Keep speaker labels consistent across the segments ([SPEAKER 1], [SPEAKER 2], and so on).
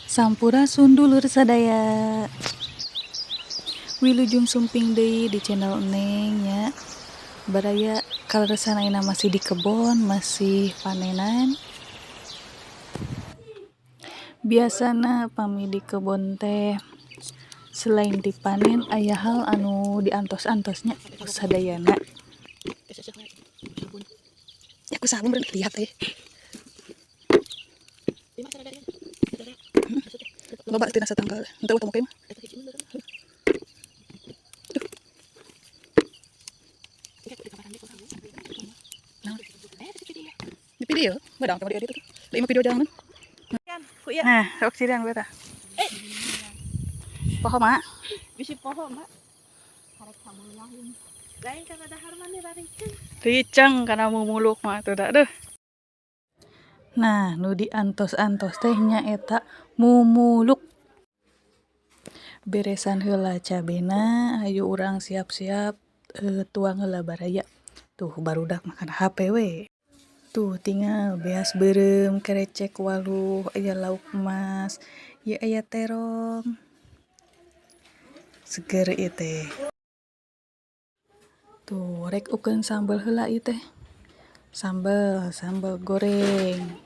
[SPEAKER 1] Sampurasun dulur sadaya. Wilujeng sumping deui di channel Neng nya. Baraya kaleresan ayeuna masih di kebon, masih panenan. Biasana pami di kebon teh selain dipanen aya hal anu diantos-antosnya sadayana.
[SPEAKER 2] Ya aku sabun lihat teh. Loba tina satangkal. Henteu utama mah. Di video, badang teh diedit tuh. Da ieu video jangan.
[SPEAKER 1] Nah, sok cirian gue tah. Poho mak.
[SPEAKER 3] Bisi poho, Mbak. Karek samulahin. Lain kana dahar maneh rariceng.
[SPEAKER 1] Riceng kana mumuluk mah tuh dah deuh. Nah, nu diantos-antos teh nyaeta mumuluk. Beresan heula cabena, hayu urang siap-siap tuang heula baraya. Tuh barudak makan HP we. Tuh tinggal beas beureum, kerecek waluh, aya lauk emas, ieu aya terong. Seger ieu teh. Tuh rek ukeun sambel heula ieu teh. Sambel, sambel goreng.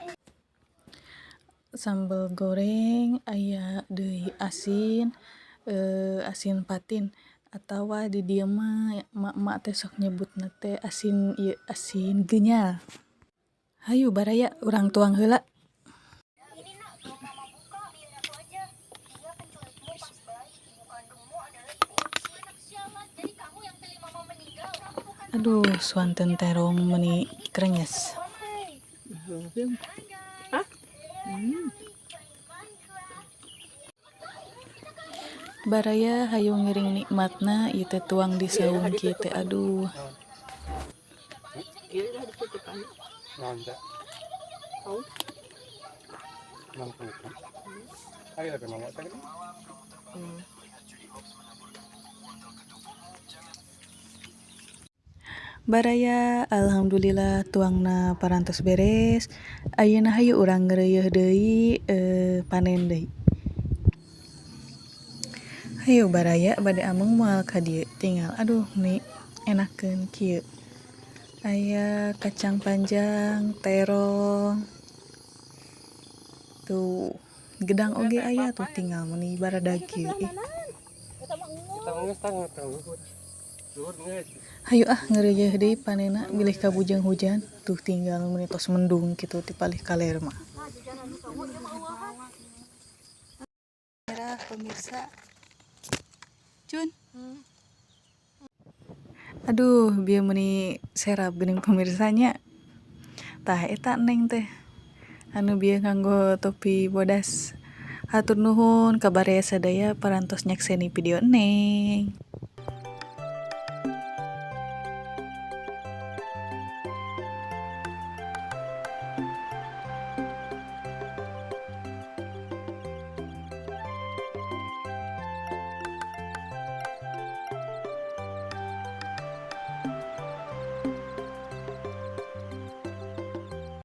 [SPEAKER 1] Sambel goreng aya deui asin, asin patin atawa di dieu mah emak-emak teh sok nyebutna teh asin ieu asin genyal. Hayu baraya urang tuang heula. Aduh, suanten terong meuni krenyes. Baraya hayu ngiring nikmatna ieu teh tuang di saung kieu teh aduh. Baraya alhamdulillah tuangna parantos beres. Ayeuna hayu urang ngeureuyeun deui panen deui. Hayu baraya bade ameng moal ka dieu tinggal aduh ni enakeun kieu. Aya kacang panjang, terong. Tuh gedang oge aya tuh tinggal meuni baradag kieu ih. Hayu ah ngeureuyeun deui panenna bilih kabujeng hujan tuh tinggal meuni tos mendung kitu ti palih kaler mah. Merah pemirsa. Cun. Aduh, bieu meuni serap geuning pemirsanya. Tah eta Neng teh anu bieu nganggo topi bodas. Hatur nuhun ka baraya sadaya parantos nyakseni video Neng.